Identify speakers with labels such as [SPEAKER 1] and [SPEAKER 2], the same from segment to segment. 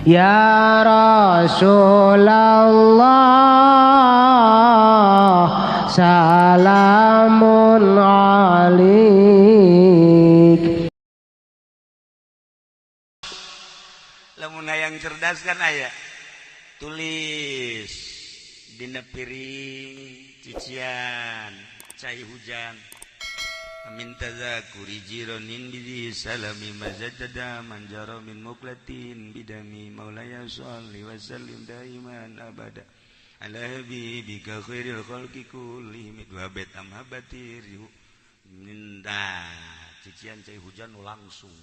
[SPEAKER 1] Ya Rasulullah salamun alik.
[SPEAKER 2] Lamun hayang cerdas kan aya tulis dina piring cucian cai hujan min tazakuri jironin bi salami mazadada manjara min muklatin bidami maulaya sholli wa sallim daiman abada ala habibika khairil khalqi kullihim wa bait amhabatir minda cucian cai hujan langsung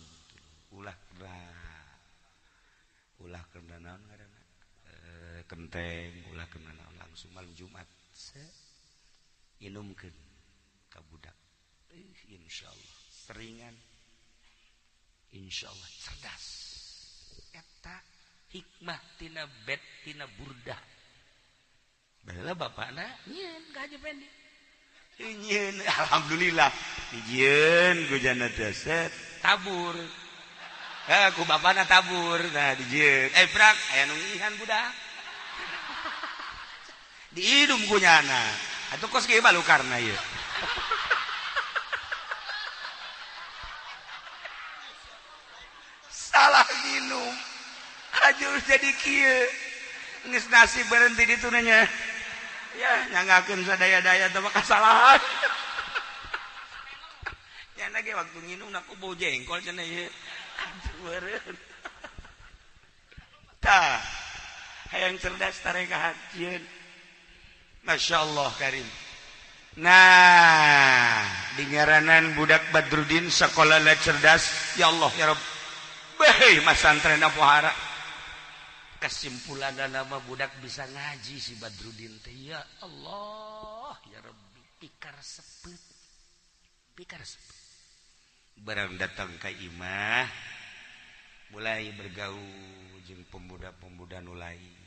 [SPEAKER 2] ulah ulah kena naon ngaranna kenteng ulah kena naon langsung malam Jumat inumkeun ka budak. Insyaallah seringan, insyaallah cerdas. Eta hikmah tina bet tina burdah. Baheula bapakna nyieun ka Haji Pendi. Nyieun alhamdulillah dijieun ku jana teh set tabur. Ku bapakna tabur nah dijieun. Prak aya nu ngihan budak. Diidum ku nyana. Atuh kos kieu balukarna ieu. Salah minum hajur jadi kieu geus nasib berhenti di tunanya ya nyanggakeun sadaya-daya teh kasalahan nya lagi waktu nginum aku bau jengkol cenah ieu meureun tah hayang cerdas tarekat jieun. Masyaallah karim. Nah dingaranan budak Badrudin sekolah cerdas ya Allah ya Rabb. Beh, mas santren pohara. Kesimpulan nama budak bisa ngaji si Badrudin teh ya Allah ya Rabbi pikar sepet. Pikar sepet. Barang datang ka imah mulai bergaul jeung pemuda-pemuda nu lain.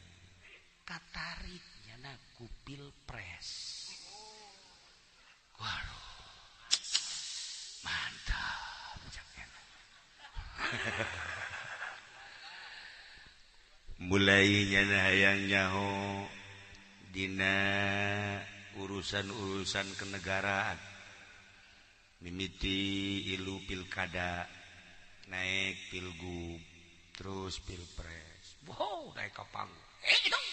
[SPEAKER 2] Katarik nyana ku pilpres. Waduh. Mantap. Mulai nyana hayang nyaho dina urusan-urusan kenegaraan mimiti ilu pilkada naik pilgub terus pilpres wow naik ka panggung dong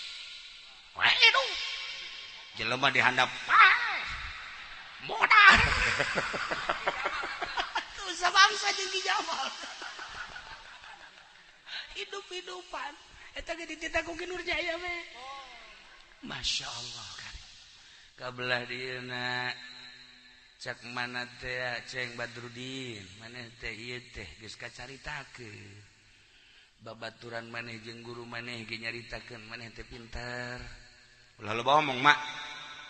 [SPEAKER 2] jelema dihandap modal tuh sabangsa jeung Ki Jamal hidup-hidupan eta ge dititah ku Ki Nurjaya we. Masya Allah kan. Kabelah dieuna cak mana teh Ceng Badrudin, maneh teh ieu teh geus kacaritakeun. Babaturan maneh jeung guru maneh ge nyaritakeun maneh teh pinter. Ulah loba omong mak.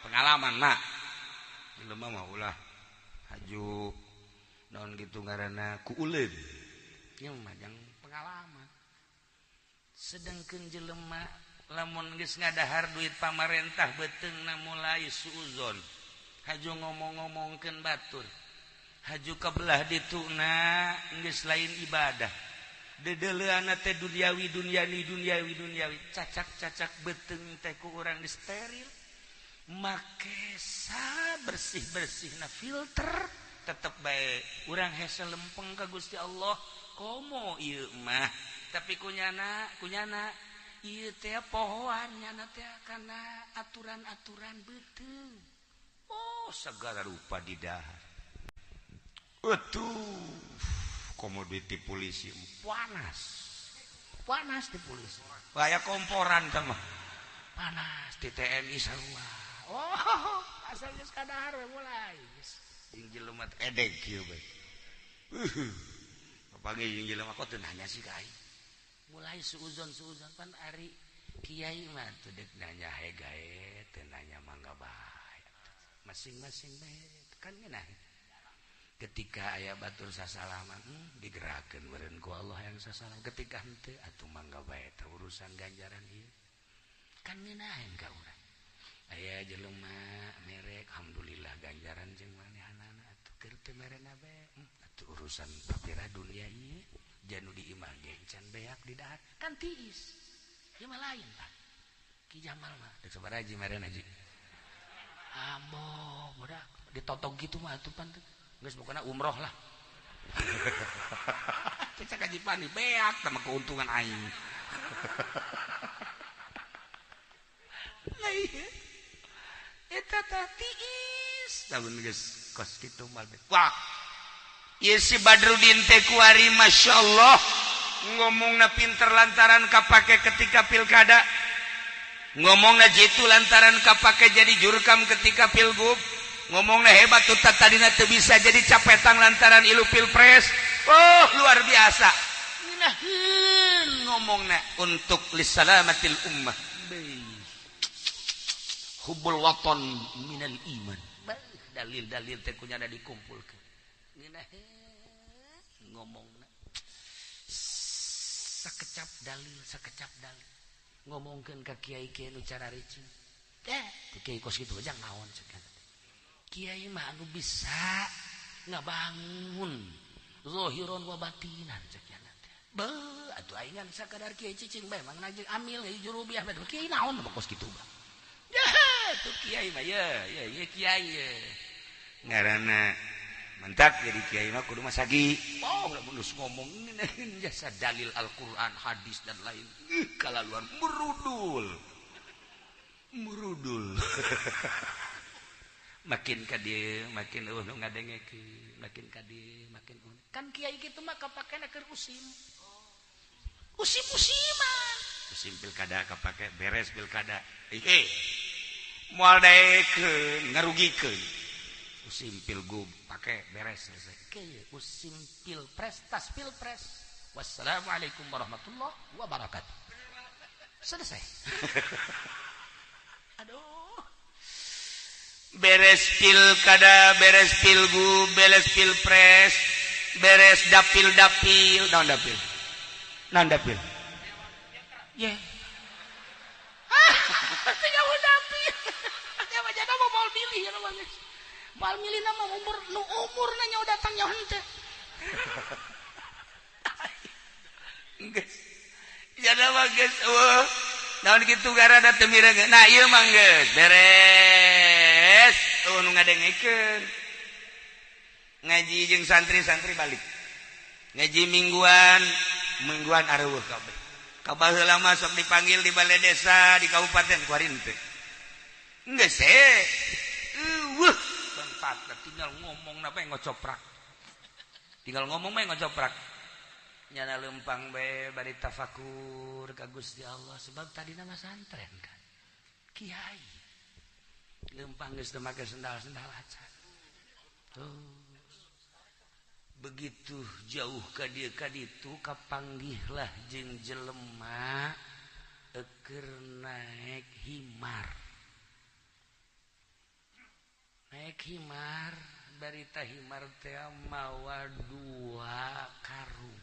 [SPEAKER 2] Pengalaman mak. Jelema mah ulah haju naon kitu ngaranna ku uleun. Ieu mah jang pengalaman. Sedangkan jelema lamun geus ngadahar duit pamarentah beuteungna mulai suuzon haju ngomong-ngomongkeun batur haju kabelah dituna geus lain ibadah deudeuleunna teh duniawi duniani duniawi duniawi cacak-cacak beuteung teh ku urang disteril make sa bersih-bersihna filter tetep bae urang hese lempeng ka Gusti Allah komo ieu mah. Tapi kunyana ieu teh pohoan nyana teh kana aturan-aturan beuteung. Oh, segala rupa didahar. Atuh, komo duit di polisi panas. Panas di polisi. Aya komporan teh mah. Panas di TNI sarua. Oh, asal geus kadahar we mulai. Jeung jelema edeg kieu bae. Papanggih jeung jelema kok teu nanya sih ka aing. Mulai suuzon pan ari kiai mah teu deuk nanya hegae teu nanya mangga bae masing-masing bae kan ngeunah ketika aya batur sasalaman digerakkeun meureun ku Allah yang sasalam ketika henteu atuh mangga bae teh urusan ganjaran ieu kan ngeunaheun ka urang aya jelema merek alhamdulillah ganjaran jeung manehanana atuh keur teu merena bae atuh urusan papira dunia ieu Janu di imah ge can beak di dahar kan tiis. Ieu mah lain Pak. Ki Jamal mah dek sabaraha haji meren haji. Ambo budak ditotog gitu mah atuh pan geus pokona umroh lah. Cek haji pani beak sama keuntungan aing. Lah ieu eta tah tiis lamun geus kos kitu mah. Wah. Ieu si Badrudin teh kuari masyaallah ngomongna pinter lantaran kapake ketika pilkada, ngomongna jitu lantaran kapake jadi jurkam ketika pilgub, ngomongna hebat tuh tadina teu bisa jadi capetang lantaran ilu pilpres. Oh luar biasa ngeunaheun ngomongna untuk lisalamatil ummah. Hubbul waton minal iman. Dalil-dalil teh kunyana dikumpulkeun. Ngeunaheun ngomongna sakecap dalil sakecap dalil ngomongkeun ka kiai-kiai nu cara ricing teh kiai kos kitu aja naon cek kiai mah anu bisa ngabangun zahiron wa batinan cek nya teh beuh atuh aing ngan sakadar kiai cicing bae mah ngaji amil jurubiah bae kiai naon mah kos kitu bah tuh kiai mah ye ye ye kiai ye ngaranna mantap jadi kiai mah kudu masagi. Oh, lamun geus ngomong jasa dalil Al-Qur'an, hadis dan lain. Kalaluan merudul. Merudul. Makin ka dieu, makin eueuh nu ngadengekeun, makin ka dieu, makin eueuh. Kan kiai kitu mah kapakena keur usim. Usim-usiman. Usim pilkada kapake, beres pilkada. Hei. Moal daekeun, ngarugikeun. Usim pilgub pakai beres selesai. Oke, usim pilpres tas pilpres. Wassalamualaikum warahmatullahi wabarakatuh. Selesai. Aduh. Beres pilkada, beres pilgub, beres pilpres, beres dapil-dapil, naon dapil? Naon dapil? Ye. Yeah. Ah, tinggal dapil. Aya mah jadi mau milih ya mah. Mal milih nama umur nu umur nanya udah datang nyaho henteu. Geus. Jada mah geus eueuh. Naon kitu garana teu mireung. Nah ieu mah geus beres. Eueuh nu ngadengekeun. Ngaji jeung santri-santri balik. Ngaji mingguan, mingguan areueuh kabeh. Ka baheula mah sok dipanggil di balai desa, di kabupaten kuari henteu. Geus heh. Eueuh. Tinggal ngomong napa yang ngocoprak, tinggal ngomong mah ngocoprak nyana lempang bae bari tafakur ka Gusti Allah sebab tadi nama santren kan kiai lempang geus teu make sendal-sendal acan. Terus begitu jauh ka dieu ka ditu kapanggihlah jeung jelema keur naek himar. Naik himar, barita himar teh mawa dua karung.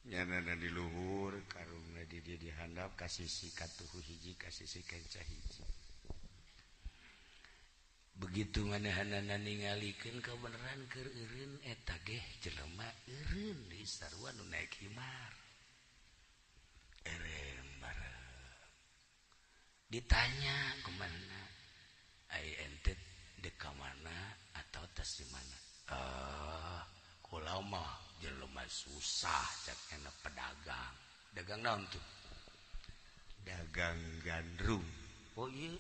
[SPEAKER 2] Nyanana di luhur, karungna di dieu dihandap ka sisi katuhu hiji ka sisi kenca hiji. Begitu manehanana ningalikeun kabeneran keur eureun eta geh jelema eureun di sarua nu naik himar. Erem bareng. Ditanya kumaha? Ai ente dek ka mana atau tas di mana? Kula mah jelema susah cek enak pedagang. Dagang naon tuh? Dagang gandrung. Oh iya,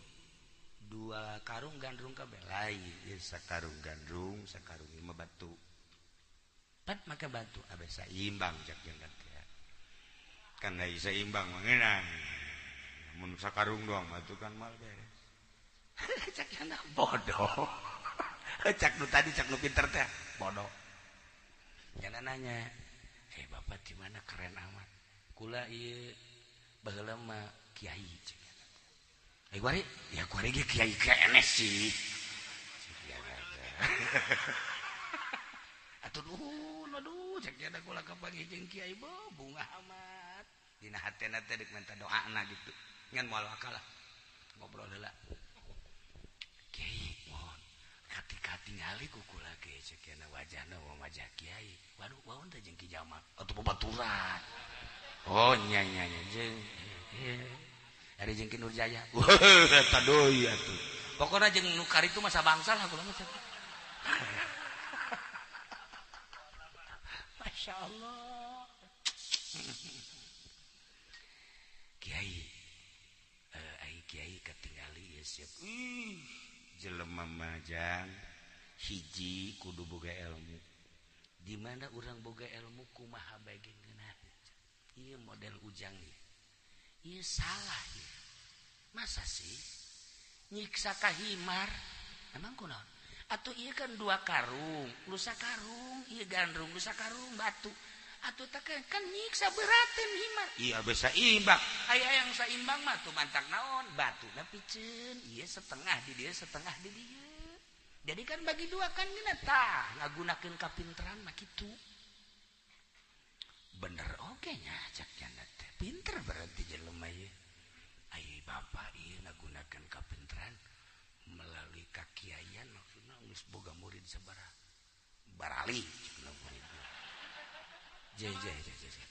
[SPEAKER 2] dua karung gandrung kabeh. Lain, ieu sakarung gandrung, sakarung ieu mah batu. Pat make batu abeh saimbang cek jeung teh. Kan da saimbang mah ngeunang. Mun sakarung doang batu kan mal beres. Cak anak bodoh. Cak nu tadi cak nu pinter teh bodoh. Nyana nanya, bapak di mana keren amat. Kula ieu baheula mah kiai cek. Kuari, ya kuari ge kiai keneh sih. Atuh nuhun aduh cek nyana kula kapanggih jeung kiai bunga amat. Dina hatena teh deuk minta doana gitu. Ngan moal akalah. Ngobrol heula. Kiai mohon kati-kati Katingali ku kula ge cek cenah wajahna wajah kiai. Waduh, waun teh jeung Ki Jamal atuh babaturan. Oh nya nya nya jeung ari jeung Ki Nurjaya. Eta deui atuh. Pokona jeung nu karitu mah sabangsa lah kula mah. Masya Allah. Kiai, ai kiai katingali ya siap. Ih, jelema majang hiji kudu boga ilmu. Di mana urang boga ilmu kumaha bae geunah. Ieu model ujang ieu. Ieu salah ieu. Masa sih nyiksa ka himar? Emang kunaon? Atuh ieu kan dua karung, lusa karung, ieu gandrung, lusa karung batu. Atuh teh kan nyiksa beratin himar. Iya bisa imbang. Aya yang saimbang mah tuh mantak naon? Batuna piceun, ieu setengah di dieu, setengah di dieu. Jadi kan bagi dua kan geuna tah ngagunakeun kapinteran mah kitu. Bener oge nya cak nya teh. Pinter berarti jelema ieu. Ai bapak ieu ngagunakeun kapinteran melalui kakiaian maksudna geus boga murid sabaraha barali cenah murid. Jeh jeh jeh jeh.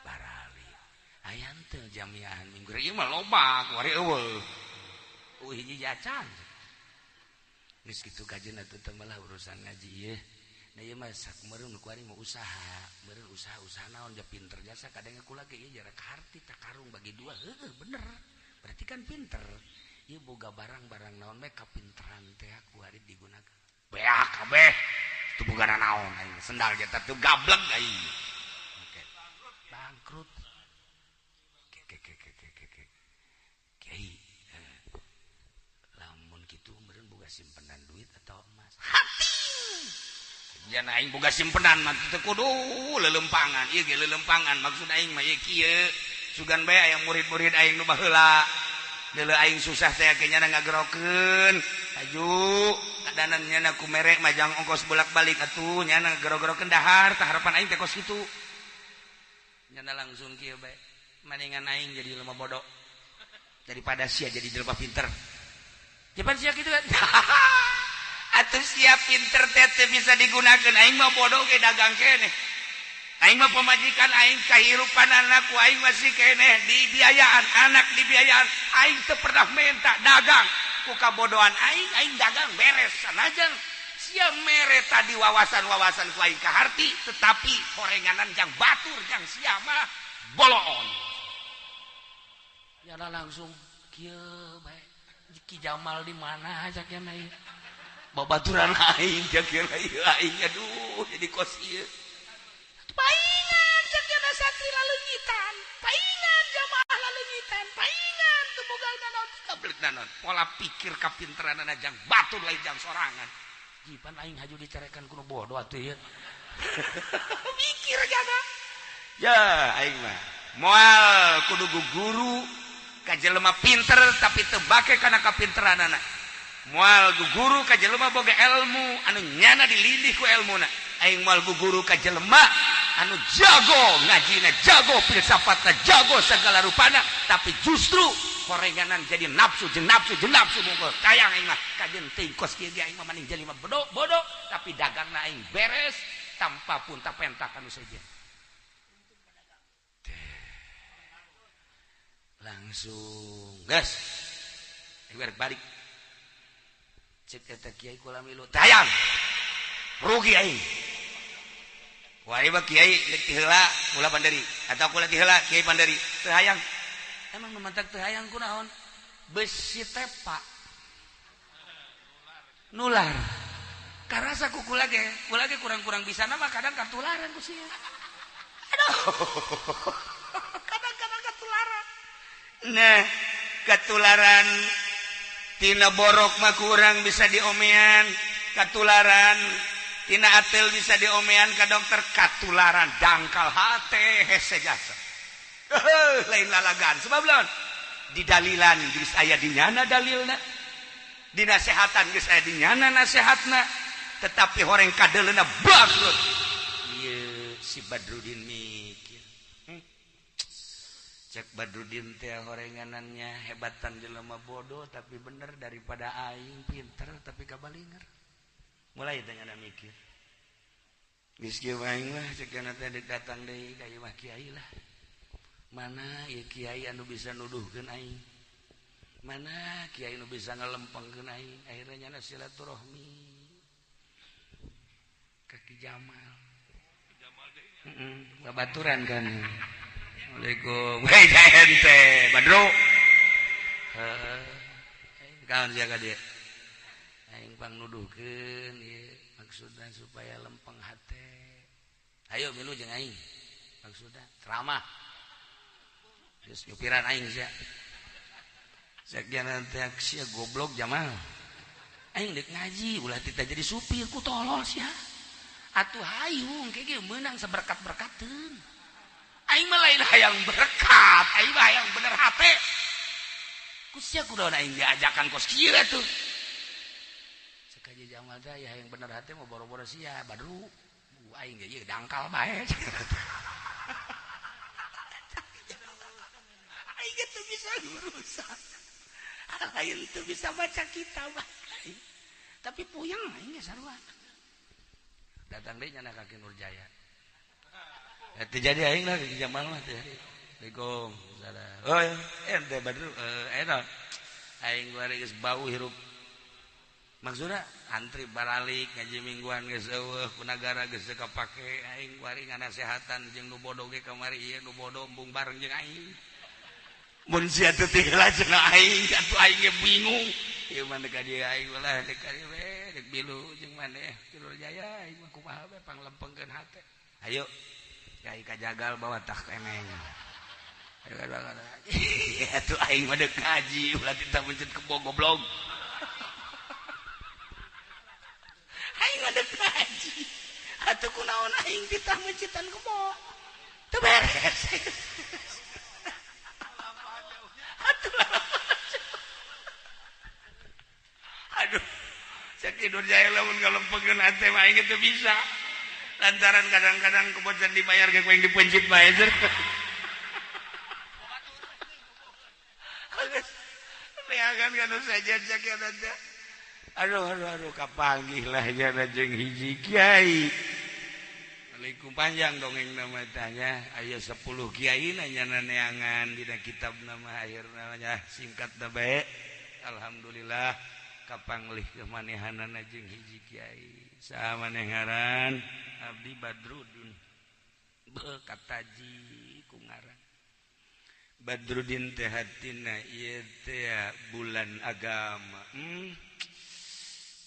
[SPEAKER 2] Barali. Aya teu jamiahan minggu ieu mah loba kuari eueuh. Eueuh hiji jacan. Geus kitu kajeun atuh teh malah urusan ngaji ieu. Nah ieu mah sakumareun kuari mah usaha, meureun usaha-usaha naon ja pinter jasa kadang kula ge ieu jarak harti tak karung bagi dua heueuh bener. Berarti kan pinter. Ieu boga barang-barang naon bae kapinteran teh kuari digunakeun. Beak kabeh. Teu boga naon aing sendal ge teh gablek aing. Oke. Bangkrut. Ke ke ke ke ke ke. Kiai lamun kitu meureun boga simpenan duit atau emas. Hati. Jan aing boga simpenan mah teu kudu leuleumpangan. Ieu ge leuleumpangan maksud aing mah ieu kieu. Sugan bae aya murid-murid aing nu baheula. Deuleu aing susah teh ke nyana ngagerokeun. Aju kadanan nyana ku merek majang ongkos bolak-balik atuh nyana gero-gerokeun dahar tah harapan aing teh kos kitu. Nyana langsung kieu bae. Maningan aing jadi jelema bodoh daripada sia jadi jelema pinter. Japan sia kitu kan. Atuh sia pinter teh teu bisa digunakeun aing mah bodoh ge dagang keneh. Aing mah pemajikan aing kahirupan anakku aing masih keneh dibiayaan anak dibiayaan aing teu pernah minta dagang ku kabodohan aing aing dagang beres sanajan sia mere tadi wawasan-wawasan ku aing kaharti tetapi horenganan jang batur jang sia mah boloon. Nyana langsung kieu bae Ki Jamal di mana cak nya ieu babaturan aing cak nya ieu aing aduh jadi kos ieu. Paingan cak nya santri lalunyitan, paingan jamaah lalunyitan, paingan teu boga naon kabelet naon. Pola pikir kapinteranana jang batur lain jang sorangan. Jipan aing haju dicarekan ku nu bodoh atuh ieu. Mikir jana. Ya aing mah moal kudu guru ka jelema pinter tapi teu bake kana kapinteranana. Moal guru ka jelema boga ilmu anu nyana dilindih ku elmuna. Aing moal guru ka jelema anu jago ngajina, jago filsafatna, jago segala rupana tapi justru horenganan jadi nafsu jeung nafsu jeung nafsu mungkul. Tayang aing mah kajeun teuing kos kieu ge aing mah maning jelema bodoh bodoh tapi dagangna aing beres tanpa pun tapenta kanu sejen. Langsung gas balik cek eta kiai kula milu tayang rugi aing. Wah ieu kiai deuk ti heula kula panderi atau kula ti heula kiai panderi teu hayang. Emang nu mantak teu hayang kunaon? Besi tepa nular. Karasa ku kula ge kurang-kurang bisa mah kadang katularan ku sia. Aduh. Kadang-kadang katularan. Nah, katularan tina borok mah kurang bisa diomean, katularan tina atel bisa diomean ka dokter, katularan dangkal hate hese jasa. Lain lalagan sebab lawan didalilan geus aya di nyana dalilna, dinasehatan geus aya di nyana nasehatna, tetapi horeng kadeleuna bangkrut. Ieu si Badrudin mikir. Cek Badrudin teh horenganannya hebatan jelema bodoh tapi bener daripada aing pinter tapi kabalinger. Mulai teh nyana mikir. Geus kieu aing lah cek nyana teh datang deui ka imah kiai lah. Mana ieu kiai anu bisa nuduhkeun aing? Mana kiai anu bisa ngalempengkeun aing? Akhirnya nyana silaturahmi ka Ki Jamal. Heeh, babaturan kan. Assalamualaikum. Hei ente, Badru. Heeh. Kaon sia ka dieu? Aing pang nuduhkeun ieu maksudna supaya lempeng hate. Ayo milu jeung aing. Maksudna ceramah. Geus nyupiran aing sia. Sakian teh sia goblok Jamal. Aing deuk ngaji ulah tita jadi supir ku tolol sia. Atuh hayung ke meunang seberkat-berkateun. Aing mah lain hayang berkat, aing mah hayang bener hate. Ku sia kudu aing diajakan kos kieu atuh. Sakaja Jamal teh ya hayang bener hate mah boro-boro sia Badru. Aing ge ieu dangkal bae. Aing ge teu bisa urusan. Lain teu bisa baca kitab. Tapi puyeng aing ge sarua. Datang deui nyana ka Ki Nurjaya. Teu jadi aing lah Ki Jamal mah teu jadi. Assalamualaikum. Salam. Oh, ente Badru enak. Aing bari geus bau hirup. Maksudna antri baralik ngaji mingguan geus eueuh ku nagara geus teu kapake aing bari nganasehatan jeung nu bodoh ge kamari ieu nu bodoh embung bareng jeung aing. Mun sia teu tiheula cenah aing atuh aing ge bingung. Ieu mah deuk ka dieu aing ulah deuk ka dieu we deuk bilu jeung maneh Ki Nurjaya aing mah kumaha we panglempengkeun hate. Ayo kiai kajagal bawa tah eneng. Atuh aing mah deuk ngaji ulah tita mencet kebo goblok. Aing mah deuk ngaji. Atuh kunaon aing titah mencitan kebo. Teu beres. Atuh aduh, cek Ki Nurjaya lamun ngalempengkeun hate mah aing teu bisa. Lantaran kadang-kadang kebocan dibayar ge ku aing dipencit bae. Neangan kana saja cek teh. Aduh aduh aduh kapanggih lah jana jeung hiji kiai. Assalamualaikum panjang dongeng nama tanya aya 10 kiai nanya neangan dina kitab nama akhirna nya singkat da bae. Alhamdulillah kapanglih kemanehanana jeung hiji kiai. Saha maneh ngaran? Abdi Badrudin. Beuh kataji ku ngaran. Badrudin teh hatina ieu teh bulan agama.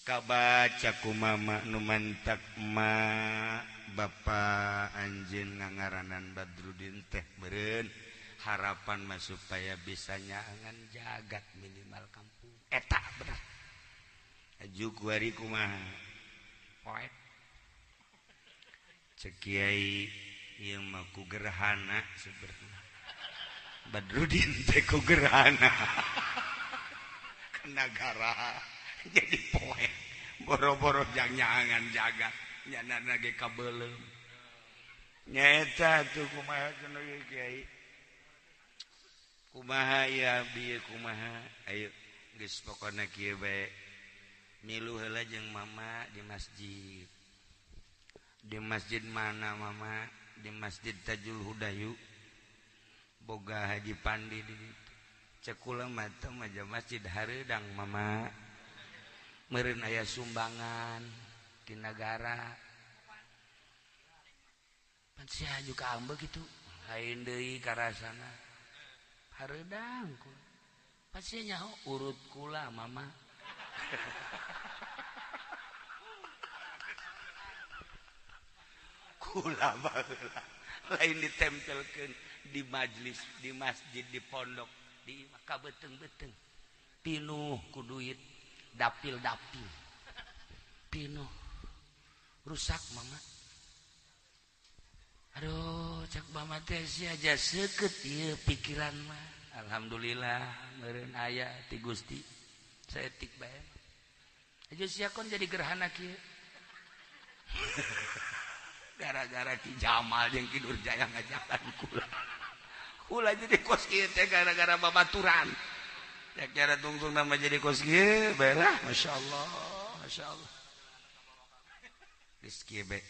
[SPEAKER 2] Kabaca ku mama nu mantak ma bapa anjeun ngangaranan Badrudin teh meureun harapan mah supaya bisa nyaangan jagat minimal kampung. Eta bener. Aju kuari kumaha? Poek. Cek kiai ieu mah ku gerhana sebenarnya. Badrudin teh ku gerhana. Kena gara jadi poek. Boro-boro jang nyaangan jagat nyana ge kabeuleum. Nyaeta tuh kumaha cenah kiai. Kumaha ya abdi kumaha? Ayo geus pokona kieu bae. Milu heula jeung mama di masjid. Di masjid mana mama? Di Masjid Tajul Hudayu. Boga Haji Pandi di ditu. Cek kula mah teu maja masjid hareudang mama. Meureun aya sumbangan di nagara. Pan sia juga ambeu kitu. Lain deui karasana. Hareudang kula. Pan sia nyaho urut kula mama. Kula baheula lain ditempelkeun di majlis, di masjid, di pondok, di maka beteng-beteng pinuh ku duit dapil-dapil pinuh rusak mama. Aduh cek mama teh sia aja seukeut ieu pikiran mah. Alhamdulillah meureun aya ti Gusti saeutik bae. Aja sia kon jadi gerhana kieu. Gara-gara Ki Jamal jeung Ki Nurjaya ngajakan kula. Kula jadi kos kieu teh gara-gara babaturan. Ya kira tungtung nama jadi kos kieu bae lah, masyaallah, masyaallah. Geus kieu be.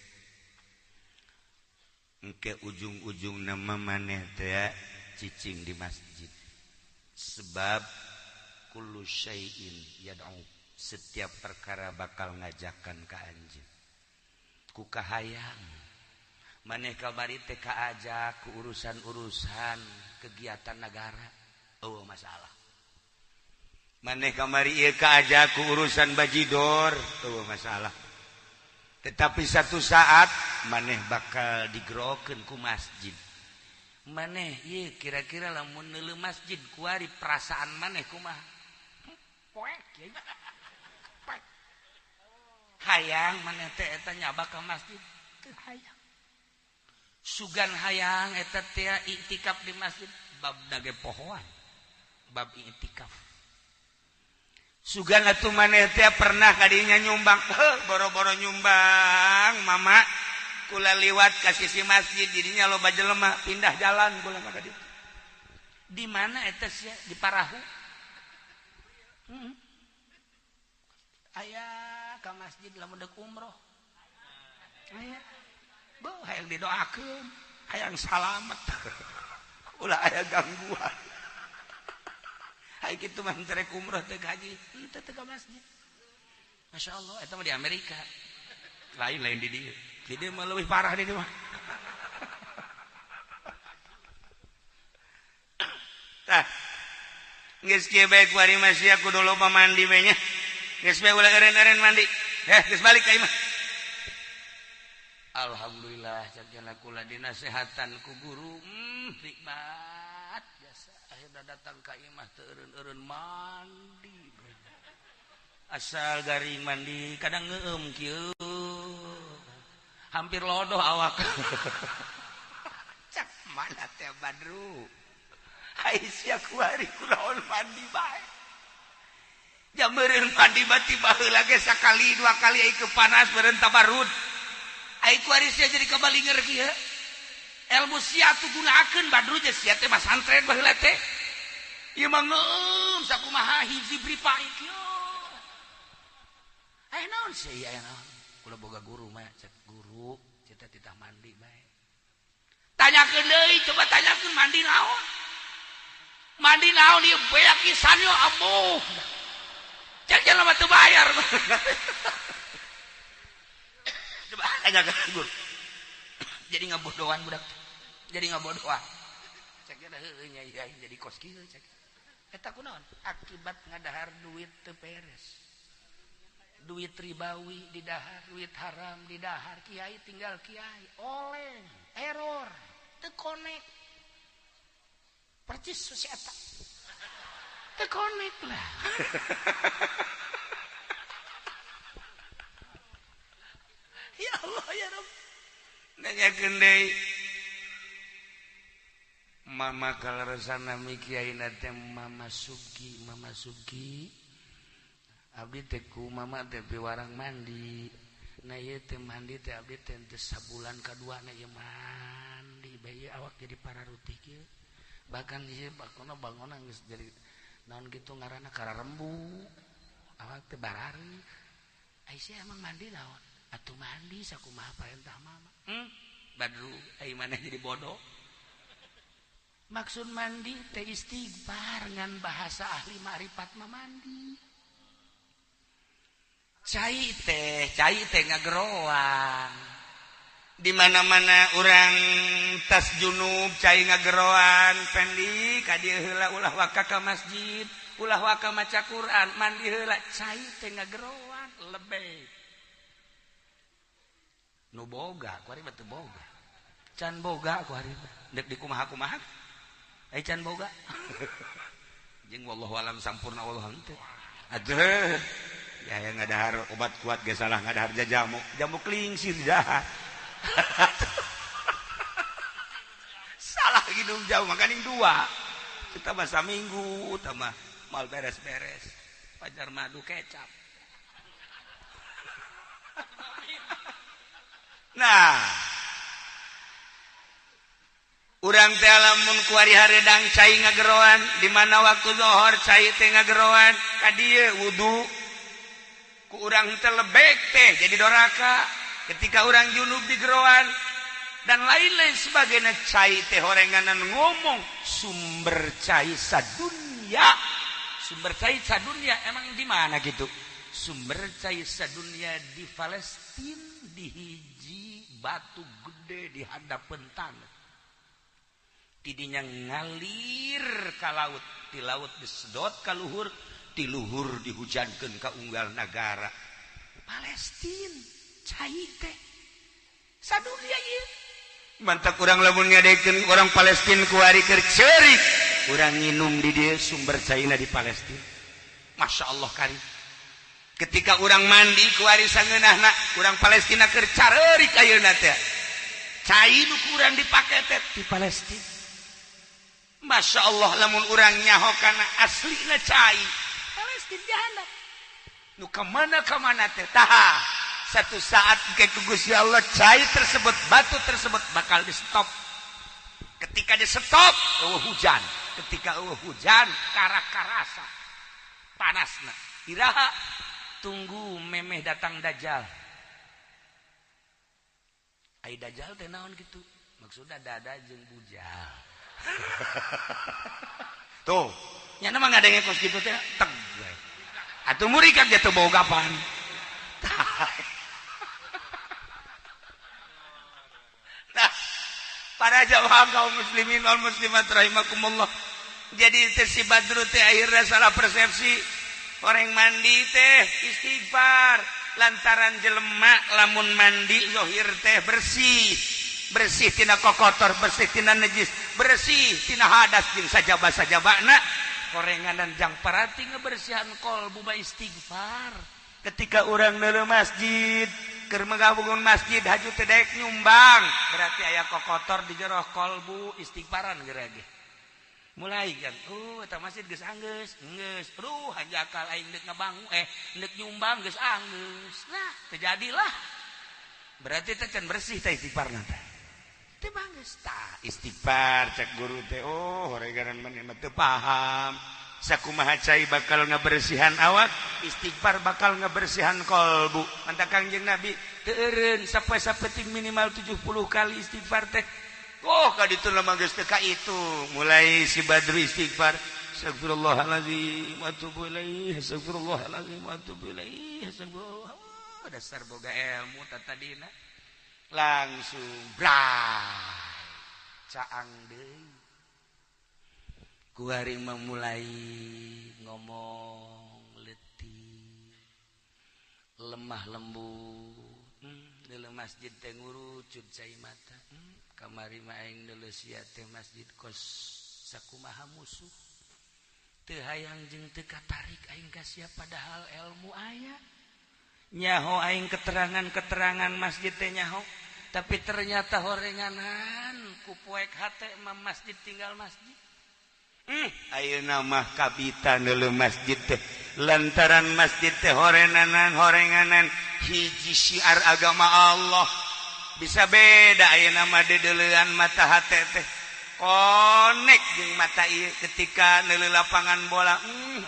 [SPEAKER 2] Engke ujung-ujung nama maneh teh cicing di masjid. Sebab kullu syai'in yad'u, setiap perkara bakal ngajakan ka anjeun. Ku kahayang maneh kamari teh kaajak ku urusan-urusan kegiatan negara, eueuh masalah. Maneh kamari ieu kaajak ku urusan bajidor, eueuh masalah. Tetapi satu saat maneh bakal digerokeun ku masjid. Maneh ieu kira-kira lamun neuleuh masjid kuari perasaan maneh kumaha? Poek ye. Poek. Hayang maneh teh eta nyabak ka masjid, teu hayang. Sugan hayang eta teh iktikaf di masjid, bab dage pohoan. Bab iktikaf. Sugan atuh maneh teh pernah kadinya nyumbang, boro-boro nyumbang mama kula liwat ka sisi masjid didinya loba jelema pindah jalan kula mah ka ditu. Di mana eta sia? Di parahu. Aya ka masjid lamun deuk umroh. Aya. Beuh hayang didoakeun, hayang salamet. Ulah aya gangguan. Hai kitu mah terek umroh teh haji, henteu teh ka masjid. Masya Allah, eta mah di Amerika. Lain-lain di dieu. Di dieu mah leuwih parah di dieu mah. Tah. Geus kieu bae kuari mah sia kudu loba mandi we nya. Geus bae ulah eureun-eureun mandi. Heh, geus balik ka imah. Alhamdulillah cak kula dinasehatan ku guru. Nikmat jasa. Akhirna datang ka imah teu eureun-eureun mandi. Asal garing mandi, kadang ngeueum kieu. Hampir lodoh awak. Cak mana teh Badru? Ai sia kuari kunaon mandi bae. Jameureun mandi bati baheula ge sakali dua kali ai kepanas beureun tabarud. Ai kuari sia jadi kabalinger kieu. Ilmu sia tuh gunakeun Badru je sia teh masantren baheula teh. Ieu mah ngeueum sakumaha hiji bripai kieu. Aya naon sih aya naon? Kula boga guru mah cek guru cita-cita mandi bae. Tanyakeun deui, coba tanyakeun mandi naon? Mandi naon ieu beak pisan yo abuh. Cek jelema teu bayar. Coba tanyakeun guru. Jadi ngabodohan budak. Jadi ngabodohan. Cek nya heueuh nya ieu jadi kos kieu cek. Eta kunaon? Akibat ngadahar duit teu beres. Duit ribawi didahar, duit haram didahar, kiai tinggal kiai, oleng, error, teu konek. Percis si eta. Teu konek lah. Ya Allah ya Rabb. Nanyakeun deui. Mama kaleresana mi kiaina teh Mama Subki, Mama Subki. Abdi teh ku mama teh piwarang mandi. Nah ieu teh mandi teh abdi teh teu sabulan kaduana ieu mandi bae awak jadi pararutih kieu. Bahkan ieu bakona bangona geus jadi naon kitu ngaranna kararembu. Awak teh barari. Ai sia emang mandi naon? Atuh mandi sakumaha parentah mama. Badru ai maneh jadi bodoh. Maksud mandi teh istighfar ngan bahasa ahli ma'rifat mah mandi. Cai teh ngageroan. Di mana-mana urang tas junub cai ngageroan, pendi ka dieu heula ulah waka ka masjid, ulah waka maca Quran, mandi heula cai teh ngageroan lebih. Nu boga kuari mah teu boga. Can boga kuari mah. Deuk dikumaha-kumaha. Ai can boga. Jeung wallahu alam sampurna wallahu henteu. Aduh. Ya yang ngadahar obat kuat ge salah ngadahar jamu, jamu klingsir jahat. Salah minum jamu makaning dua. Kita masa minggu tambah mal beres-beres. Pajar madu kecap. Nah, urang teh lamun kuari hareudang cai ngageroan, di mana waktu zuhur cai teh ngageroan, ka dieu wudu. Ku urang teh lebek teh jadi doraka. Ketika orang junub di geroan dan lain-lain sebagainya, cai teh horenganan ngomong sumber cai sadunya. Sumber cai sadunya emang di mana gitu? Sumber cai sadunya di Palestina, di hiji batu gede di hadapan tanah. Tidinya ngalir ka laut, di laut disedot ka luhur, di luhur dihujankeun ka unggal nagara. Palestina cai teh sadunya ieu. Mantap urang lamun ngadekeun orang Palestina kuari keur ceurik, urang nginum di dieu sumber caina di Palestina. Masya Allah karim. Ketika urang mandi kuari sangeunahna, urang Palestina keur careurik ayeuna teh. Cai nu kurang dipake teh di Palestina. Masya Allah lamun urang nyaho kana aslina cai Palestina dihandap. Nu kamana-kamana teh taha. Satu saat ke Gusti Allah cai tersebut, batu tersebut bakal di stop. Ketika di stop, eueuh hujan. Ketika eueuh hujan, kara-karasa panasna. Iraha tunggu memeh datang Dajjal. Ai Dajjal teh naon kitu? Maksudna dada jeung bujal. Tuh, nya mah ngadenge kos kitu teh teg we. Atuh murikan dia teu bogapan. Nah, para jamaah kaum muslimin wal muslimat rahimakumullah. Jadi teh si Badru teh akhirnya salah persepsi. Orang mandi teh istighfar lantaran jelema lamun mandi zohir teh bersih. Bersih tina kokotor, bersih tina najis, bersih tina hadas jeung sajaba-sajabana. Korenganan jang parati ngebersihan kolbu ba istighfar. Ketika urang neuleuh masjid, keur ngabangun masjid haju teh daek nyumbang, berarti aya kokotor di jero kolbu, istighfaran geura ge. Mulai kan, eta masjid geus anggeus, geus, aduh hanjakal aing deuk ngabangun, deuk nyumbang geus anggeus. Nah, terjadilah. Berarti teh can bersih teh istighfarna teh. Teu banggeus tah istighfar cek guru teh, oh horegaran maneh mah teu paham. Sakumaha cai bakal ngabersihan awak, istighfar bakal ngabersihan kolbu. Mantap Kangjeng Nabi teu eureun sapoe-sapeting minimal 70 kali istighfar teh. Oh ka ditu mah geus teu ka itu. Mulai si Badru istighfar, astagfirullahalazim wa atubu ilaih, astagfirullahalazim wa atubu ilaih, astagfirullah. Oh, dasar boga ilmu tatadina. Langsung brai caang deui. Kuari memulai ngomong letih, lemah lembut. Dalam masjid teh ngurucut cai mata. Kamari mah aing deuleu sia teh masjid kos sakumaha musuh. Teu hayang jeung teu katarik aing ka sia padahal ilmu aya. Nyaho aing keterangan-keterangan masjid teh nyaho, tapi ternyata horenganan ku poek hate mah masjid tinggal masjid. Ayeuna mah kabita neuleuh masjid teh lantaran masjid teh horenganan hiji syiar agama Allah. Bisa beda ayeuna mah deudeulean mata hate teh konek jeung mata ieu ketika neuleuh lapangan bola,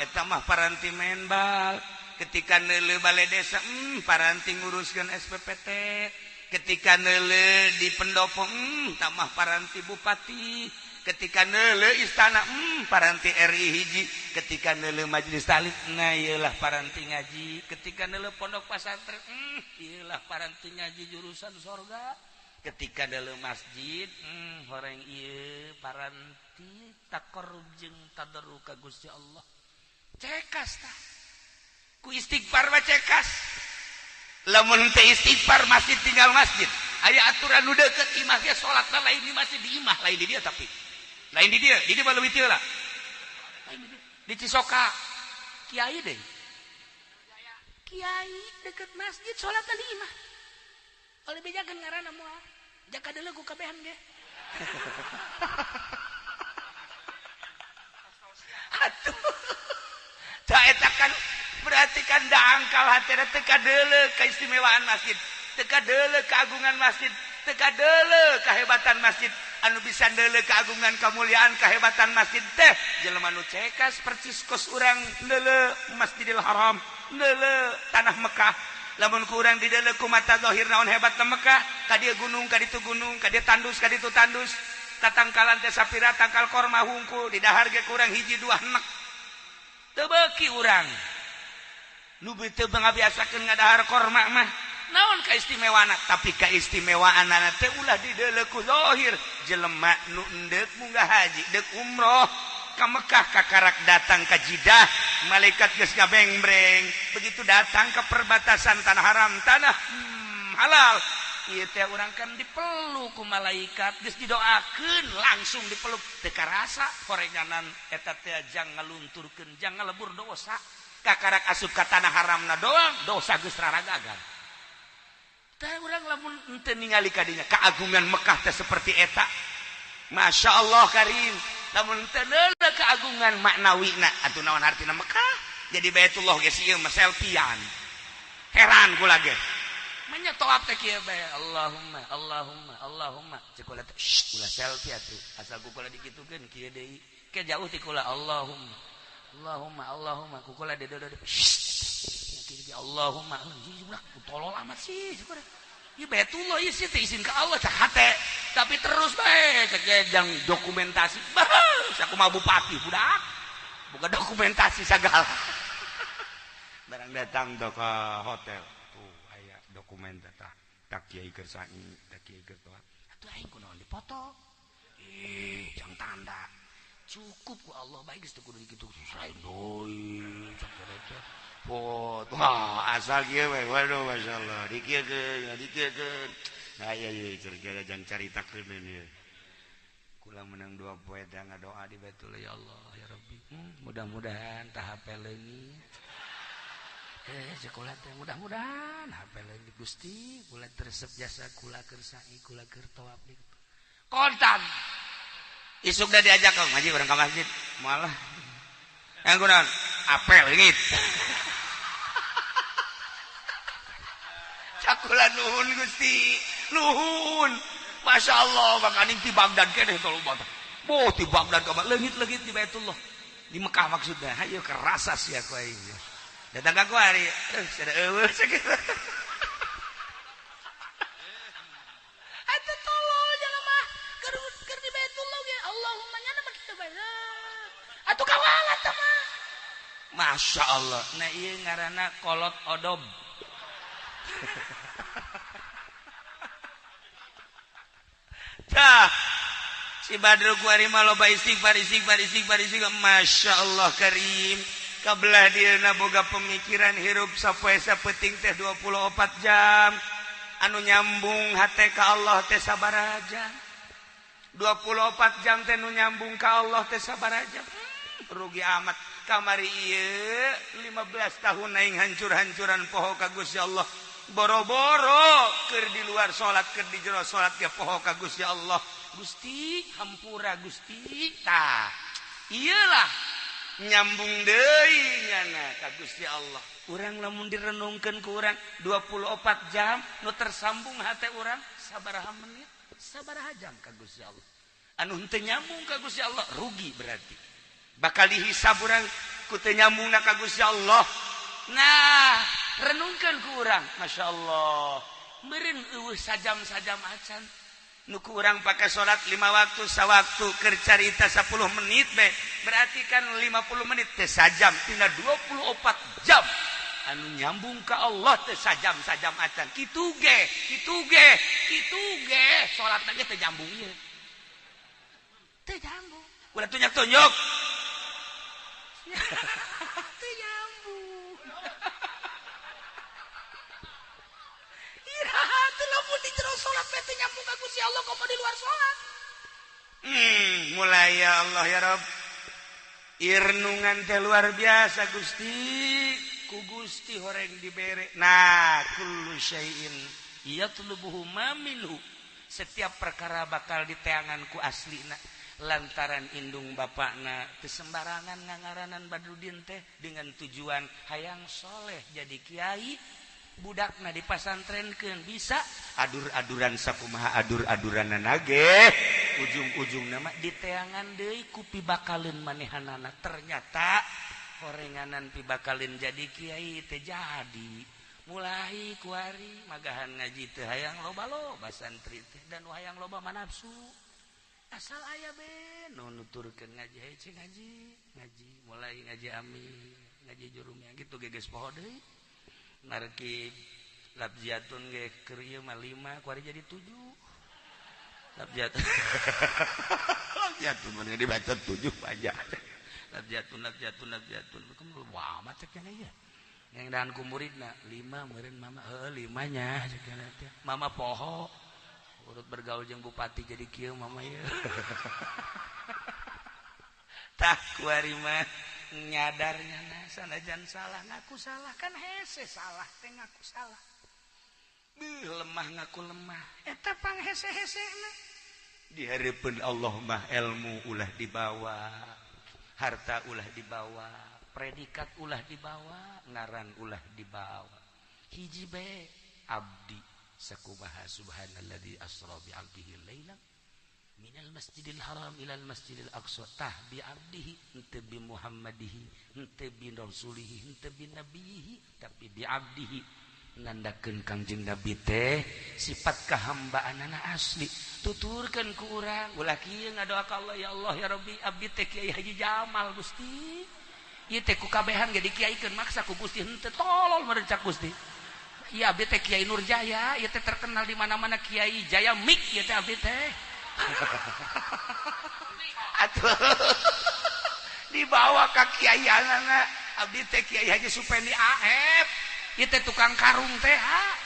[SPEAKER 2] eta mah paranti main bal. Ketika neuleuh balai desa, paranti nguruskeun SPPT. Ketika neuleuh di pendopo, tamah paranti bupati. Ketika neuleuh istana, paranti RI hiji. Ketika neuleuh majelis taklim, nah ieulah paranti ngaji. Ketika neuleuh pondok pesantren, ieulah paranti ngaji jurusan sorga. Ketika neuleuh masjid, horeng ieu paranti taqarrub jeung tadarru ka Gusti Allah. Cekas tah. Ku istighfar mah cekas. Lamun teh istighfar masjid tinggal masjid. Aya aturan nu deukeut imah ge salatna lain di masjid, di imah lain di dia tapi. Lain di dia, di dia mah leuwih teu lah. Lain di dia. Di Cisoka. Kiai deui. Kiai deukeut masjid salatna di imah. Oleh bejakeun ngaranna moal. Jaka deuleu ku kabehan ge. Atuh. Tah eta kan berarti kan dangkal hatena teu kadeuleu keistimewaan masjid, teu kadeuleu keagungan masjid, teu kadeuleu kehebatan masjid. Anu bisa deuleu keagungan, kemuliaan, kehebatan masjid teh jelema nu cekas percis kos urang deuleu Masjidil Haram, deuleu tanah Mekah, Lamun kurang di dalam ku mata zahir naon hebat na Mekah, ka dieu gunung, ka ditu gunung, ka dieu tandus, ka ditu tandus. Tatangkalan teh sapira tangkal korma hungkul, di dahar ge kurang hiji dua henek. Teu beuki urang. Nu teu ngabiasakeun ngadahar korma mah. Naon kaistimewaana? Tapi kaistimewaanana teh ulah di deuleu ku zahir. Jelema nu endeuk munggah haji, deuk umroh ka Mekah kakarak datang ka Jidah, malaikat geus ngabengbreng. Begitu datang ke perbatasan tanah haram, tanah halal, ieu teh urang kan dipeluk ku malaikat, geus didoakeun langsung dipeluk. Teu karasa horenganan eta teh jang ngalunturkeun, jang ngalebur dosa. Kakarak asup ka tanah haramna doang, dosa geus raragagan. Tah urang lamun henteu ningali ka dinya keagungan Mekah teh seperti eta. Masya Allah karim. Lamun teu neuleuh keagungan maknawina, atuh naon artina Mekah? Jadi Baitullah geus ieu mah selfiean. Heran kula ge. Manya tawaf teh kieu bae. Allahumma Allahumma Allahumma. Cek kula teh, shh, ulah selfie atuh. Asal ku kula dikitukeun kieu deui. Ke jauh ti kula Allahumma Allahumma Allahumma ku kula deudeuh. Shh. Allahumma ulah tolol amat sih cek kula. Ieu Baitullah ieu sih teh izin ka Allah cak hate. Tapi terus bae cek jang dokumentasi. Bah, sakumaha bupati budak. Bukan dokumentasi sagala. Barang datang do ke hotel. Tuh aya dokumen tah. Tak kiai keur sa'i, tak kiai keur toa. Atuh aing kunaon dipoto? Ih, jang tanda. Cukup ku Allah bae geus teu kudu dikitu. Selain deui cak teh. Foto. Wah, asal kieu we. Waduh, masyaallah. Dikieukeun, dikieukeun. Nah, iya iya cerita jang caritakeun ieu. Kula menang 2 poe teh ngadoa di Baitullah, ya Allah, ya Rabbi. Mudah-mudahan tah HP leungit. Sekolah teh mudah-mudahan HP leungit Gusti, kula teresep jasa kula keur sa'i, kula keur tawaf di. Kontan. Isuk da diajak ka ngaji urang ka masjid. Malah. Yang kunaon? Apel leungit. Cakula nuhun Gusti, nuhun. Masya Allah, makaning ti Baghdad keneh tolong bata. Boh ti Baghdad ka leungit-leungit di Baitullah. Di Mekah maksudnya. Hayu kerasa sia ku aing. Datang ka ku hari, sada eueuh sakitu. Atuh tolol jelema keur di Baitullah ge Allahumma nya mah kitu bae. Atuh kawalat teh mah. Masya Allah. Nah ieu ngaranna kolot odob. Tah si Badru kuari mah loba istighfar istighfar istighfar istighfar. Masya Allah karim. Kabelah dieuna boga pemikiran hirup sapoe sapeting teh 24 jam. Anu nyambung hate ka Allah teh sabaraha jam? 24 jam teh nu nyambung ka Allah teh sabaraha jam? Rugi amat. Kamari ieu 15 tahun aing hancur-hancuran poho ka Gusti Allah. Boro-boro keur di luar salat, keur di jero salat ge poho ka Gusti Allah. Gusti hampura Gusti. Tah, ieulah nyambung deui nyana ka Gusti Allah. Urang lamun direnungkeun ku urang 24 jam nu tersambung hate urang sabaraha menit, sabaraha jam ka Gusti Allah. Anu henteu nyambung ka Gusti Allah rugi berarti. Bakal dihisab urang ku teu nyambungna ka Gusti Allah. Nah, renungkeun ku urang, Masya Allah. Meureun eueuh sajam-sajam acan. Nu ku urang pake salat 5 waktu sawaktu keur carita 10 menit be. Berarti kan 50 menit teh sajam tina 24 jam. Anu nyambung ka Allah teh sajam-sajam acan. Kitu ge, kitu ge, kitu ge salatna ge teh nyambung ieu. Teh nyambung. Ulah tunjuk-tunjuk. Teu nyambung. Iraha teu lamun di jero salat teh nyambung ka Gusti Allah komo di luar salat. Mulai ya Allah ya Rabb. Irnungan teh luar biasa Gusti. Ku Gusti horeng dibere. Nah, kullu syai'in yatlubuhu ma minhu. Setiap perkara bakal diteangan ku aslina. Lantaran indung bapakna teu sembarangan ngangaranan Badrudin teh dengan tujuan hayang soleh jadi kiai, budakna dipasantrenkeun bisa adur-aduran sakumaha adur-aduranna ge ujung-ujungna mah diteangan deui ku pibakaleun manehanana. Ternyata horenganan pibakaleun jadi kiai teh jadi Mulai kuari magahan ngaji teh hayang loba loba santri teh dan hayang loba manapsu. Asal aya be nu nuturkeun ngaji hece ngaji, ngaji mulai ngaji ami, ngaji jurumnya gitu geges poho deui. Narki labziatun ge keur ieu mah 5 kuari jadi 7. Labziatun. Labziatun mun dibaca 7 aja. Labziatun labziatun labziatun. Kumaha wah amat cek nya ieu. Yang dan ku muridna 5 meureun mama heuh 5 nya cek nya teh. Mama poho urut bergaul jeung bupati jadi kieu mama ieu. Tah kuari mah nyadarnya na sanajan salah ngaku salah kan hese salah teh ngaku salah. Beuh lemah ngaku lemah eta pang hese-hesena. Di hareupeun Allah mah ilmu ulah dibawa, harta ulah dibawa, predikat ulah dibawa, ngaran ulah dibawa. Hiji bae abdi sakumaha subhanalladzi asra bi 'abdihi lailan minal masjidil haram ilal masjidil aqsa tah bi 'abdihi henteu bi Muhammadihi henteu bi rasulihi henteu bi nabihi tapi bi 'abdihi nandakeun Kangjeng Nabi teh sifat kahambaanana asli tuturkeun ku urang ulah kieu ngadoa ka Allah ya Allah ya Rabbi abdi teh Kiai Haji Jamal Gusti ieu teh ku kabehan ge dikiaikeun maksa ku Gusti henteu tolol meureun cak Gusti ieu abdi teh Kiai Nurjaya ieu teh terkenal di mana-mana Kiai Jaya Mik ieu teh abdi teh atuh dibawa ka kiaianana abdi teh Kiai Haji Supendi AF ieu teh tukang karung teh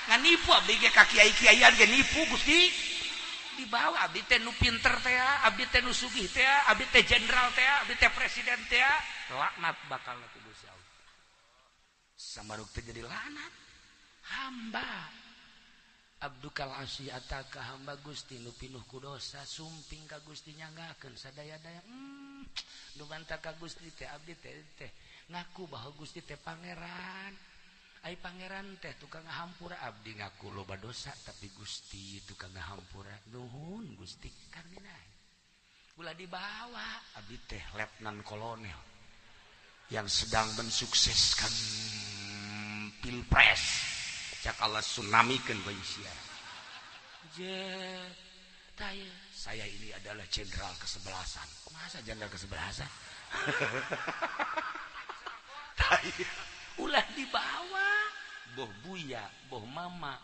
[SPEAKER 2] nganipu abdi ge ka kiai-kiaian ge nipu Gusti dibawa abdi teh nu pinter teh abdi teh nu sugih teh abdi teh jenderal teh abdi teh presiden teh laknat bakal ku Gusti Allah samaruk teh jadi laknat hamba abdukal asi ataka hamba Gusti nu pinuh ku dosa sumping ka Gusti nyanggakeun sadaya-daya nu bantah ka Gusti teh abdi teh teh ngaku bahwa Gusti teh pangeran. Ai pangeran teh tukang ngahampura abdi ngaku loba dosa tapi Gusti tukang ngahampura nuhun Gusti karmina ulah dibawa abdi teh letnan kolonel yang sedang mensukseskan pilpres cak Allah tsunamikeun bae sia je taya saya ini adalah jenderal kesebelasan masa jenderal kesebelasan taya ulah dibawa boh buya boh mama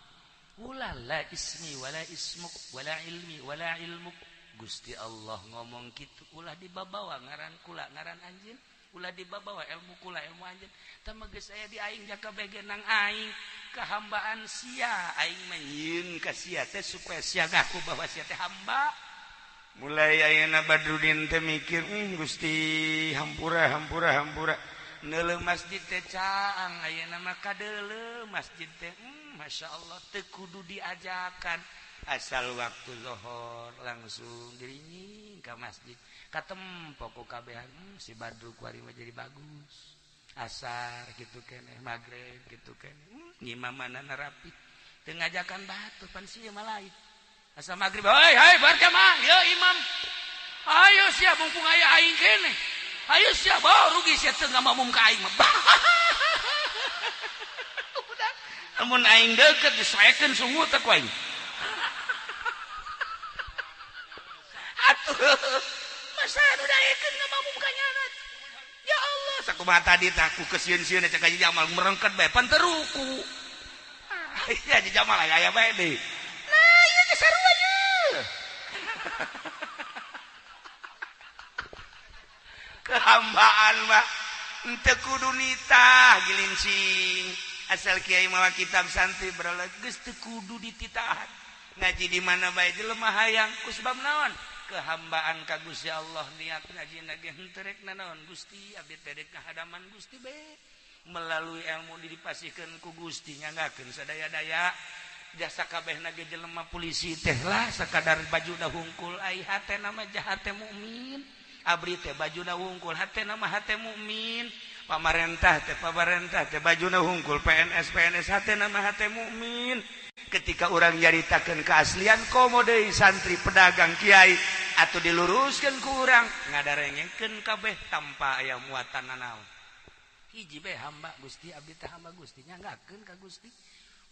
[SPEAKER 2] ulah la ismi wala ismuk wala ilmi wala ilmuk Gusti Allah ngomong kitu ulah dibabawa ngaran kula ngaran anjeun ulah dibabawa ilmu kula ilmu anjeun tah mah geus aya di aing jaka bege nang aing kahambaan sia aing mah nyieun ka sia teh supaya sia ngaku bahwa sia teh hamba mulai ayeuna Badrudin teh mikir Gusti hampura hampura hampura neuleuh masjid teh caang ayeuna mah kadeuleuh masjid teh masyaallah teu kudu diajakan asal waktu zuhur langsung dirinying ka masjid katempo ku kabehan si Badru kuari mah jadi bagus asar kitu keneh magrib kitu keneh ngimamanana rapi teu ngajakan batur pan sia mah lain asal magrib hei hei berjamaah yeuh imam ayo sia mumpung aya aing keneh ayo siap, oh rugi sia teu ngamamum ka aing mah. Udah, lamun aing deukeut disoekeun sungut teh ku aing. Atuh, masa nu daekeun ngamamum ka nyana. Ya Allah, sakumaha tadi tah ku kesieun-sieun cek Haji Jamal merengket bae pan teu ruku. Ah, iya Haji Jamal aya bae deui. Nah, ieu ge sarua ye. Kehambaan mah henteu kudu nitah gilincing asal kiai mawa kitab santri berala geus teu kudu dititahan ngaji di mana bae jelema hayang ku sebab naon kehambaan ka Gusti Allah niat ngaji ge henteu rek nanaon Gusti abdi teh rek kahadaman Gusti bae melalui ilmu dipasihkeun ku Gusti nyanggakeun sadaya-daya jasa kabehna ge jelema polisi teh lah sakadar bajuna hungkul ai hatena mah jahat teh mukmin abri teh bajuna hungkul hatena mah hate mukmin pamarentah teh bajuna hungkul PNS PNS hatena mah hate mukmin ketika urang nyaritakeun keaslian komo deui santri pedagang kiai atuh diluruskeun ku urang ngadarengkeun kabeh tanpa aya muatan nanaon. Hiji bae hamba Gusti, abdi teh hamba Gusti, nyanggakeun ka Gusti.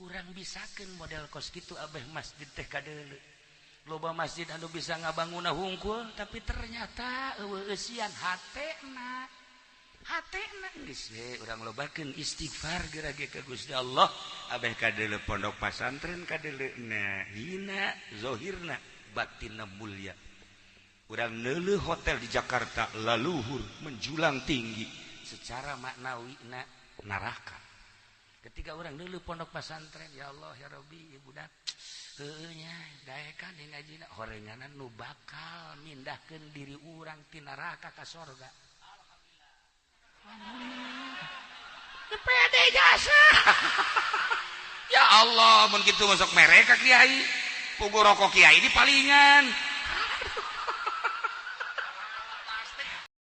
[SPEAKER 2] Urang bisakeun model kos kitu abeh masjid teh kadeuleu. Loba masjid anu bisa ngabangunna hungkul, tapi ternyata eueuh eusian hatena. Hatena geus we urang lobakeun istighfar geura ge ka Gusti Allah. Abeh kadeuleu pondok pasantren kadeuleuna hina zohirna, batinna mulia. Urang neuleuh hotel di Jakarta laluhur menjulang tinggi, secara maknawi na neraka. Ketika orang neuleuh pondok pesantren, ya Allah ya Rabbi, ieu budak heueuh nya daekan ngajina, horenganan nu bakal mindahkeun diri urang ti neraka ka sorga. Alhamdulillah. Pede jasa. Ya Allah, mun kitu masuk mereka kiai. Pugu rokok kiai di palingan.